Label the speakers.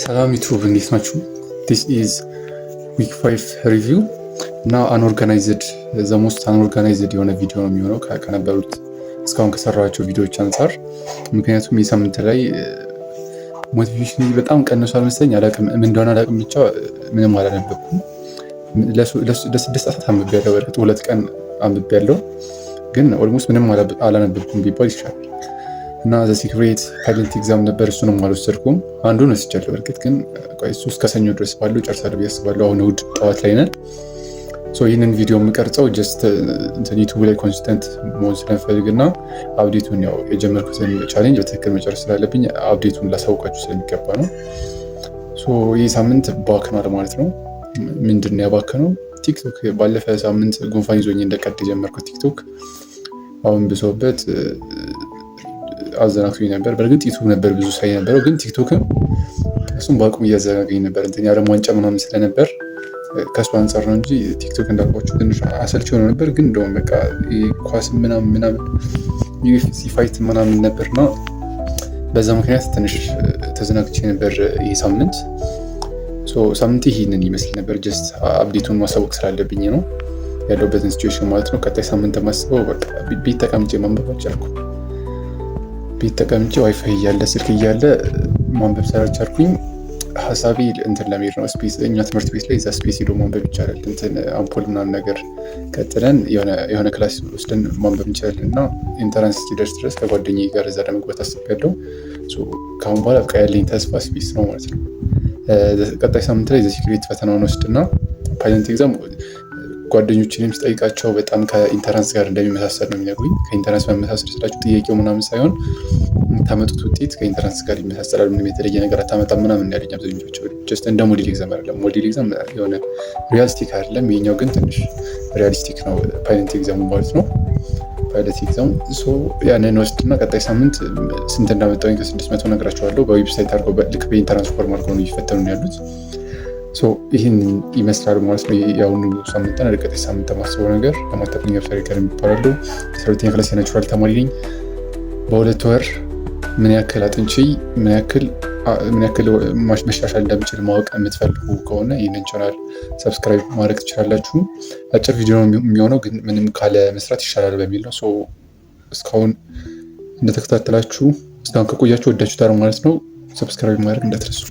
Speaker 1: ሰላም ዩቱብ፣ እንዴት ናችሁ? This is week 5 review እና unorganized, the most unorganized የሆነ ቪዲዮ ነው የሚሆነው ከነበሩት እስካሁን ከሰራኋቸው ቪዲዮዎች አንጻር። ምክንያቱም የሳምንት ላይ motivation በጣም ቀንሷል መሰለኝ፣ አላቅም፣ ምን እንደሆነ አላቅም፣ ብቻ ምንም አላነበብኩም። ለ6 ሰዓታት አንብቤያለሁ። በእርግጥ 2 ቀን አንብቤያለሁ፣ ግን almost ምንም አላነበብኩም ቢባል ይሻላል። እና The Secret፣ pilot exam ነበር፣ እሱንም አልወሰድኩም። አንዱን ወስጃለሁ በእርግጥ፣ ግን እሱ እስከ ሰኞ ድረስ ባለው ጨርሳለሁ ብዬ አስባለሁ። አሁን እሑድ ጠዋት ላይ ነን። ይህንን ቪዲዮ የምቀርጸው just ዩቱብ ላይ consistent መሆን ስለምፈልግ እና update ኡን፣ ያው የጀመርኩትን challenge በትክክል መጨረስ ስላለብኝ update ኡን ላሳውቃችሁ ስለሚገባ ነው። ይህ ሳምንት ባክኗል ማለት ነው። ምንድን ነው ያባከነው? ቲክቶክ። ባለፈ ሳምንት ጉንፋን ይዞኝ እንደቀድ የጀመርኩት ቲክቶክ አሁን ብሶበት አዘናግቶኝ ነበር። በእርግጥ ዩቱብ ነበር ብዙ ሳይ ነበረው፣ ግን ቲክቶክም እሱም በአቅሙ እያዘናገኝ ነበር። እንትን የዓለም ዋንጫ ምናምን ስለነበር ከእሱ አንጻር ነው እንጂ ቲክቶክ እንዳልኳቸው ትንሽ አሰልቺ ሆኖ ነበር። ግን እንደውም በቃ ኳስ ምናምን ምናምን UFC fight ምናምን ነበር እና በዛ ምክንያት ትንሽ ተዘናግቼ ነበር ይህ ሳምንት። ሳምንት ይህንን ይመስል ነበር። Just update ኡን ማሳወቅ ስላለብኝ ነው፣ ያለሁበትን situation ማለት ነው። ቀጣይ ሳምንት ማስበው በቃ ቤት ተቀምጬ ማንበብ አልቻልኩም። ቤት ተቀምጬ ዋይፋይ እያለ፣ ስልክ እያለ ማንበብ ስላልቻልኩኝ ሀሳቤ እንትን ለመሄድ ነው። Space፣ እኛ ትምህርት ቤት ላይ እዛ space ሄዶ ማንበብ ይቻላል። እንትን አምፖል ምናምን ነገር ቀጥለን የሆነ class ወስደን ማንበብ እንችላለን እና entrance እስኪደርስ ድረስ ከጓደኛዬ ጋር እዛ ለመግባት አስቤያለሁ። ከአሁን በኋላ በቃ ያለኝ ተስፋ space ነው ማለት ነው። ቀጣይ ሳምንት ላይ The Secret ፈተናውን ወስድና pilot exam ጓደኞችንም ስጠይቃቸው በጣም ከ entrance ጋር እንደሚመሳሰል ነው የሚነግሩኝ። ከ entrance መመሳሰል ስላችሁ ጥያቄው ምናምን ሳይሆን የምታመጡት ውጤት ከ entrance ጋር ይመሳሰላል፣ ምንም የተለየ ነገር አታመጣም ምናምን ያለኝ አብዛኞቻቸው። Just እንደ model exam አይደለም። Model exam የሆነ realistic አይደለም። ይሄኛው ግን ትንሽ realistic ነው፣ pilot exam ኡ ማለት ነው። Pilot exam ያንን ወስድና ቀጣይ ሳምንት ስንት እንዳመጣሁኝ ከ600 እነግራችኋለሁ። በ website አድርገው ልክ በ entrance form አድርገው ነው እየፈተኑ ያሉት። ይህን ይመስላል ማለት ነው። የአሁኑ ሳምንትና ለቀጣይ ሳምንት የማስበው ነገር። ለማታውቁኝ ገብሳሪ ጋር የሚባላሉ፣ 12ኛ class የ natural ተማሪ ነኝ። በ2 ወር ምን ያክል አጥንቼ ምን ያክል መሻሻል እንደምችል ማወቅ የምትፈልጉ ከሆነ ይህንን channel subscribe ማድረግ ትችላላችሁ። አጭር ቪዲዮ ነው የሚሆነው፣ ግን ምንም ካለ መስራት ይሻላል በሚል ነው። እስካሁን እንደተከታተላችሁ፣ እስካሁን ከቆያችሁ ወዳችሁታል ማለት ነው። Subscribe ማድረግ እንዳትረሱ።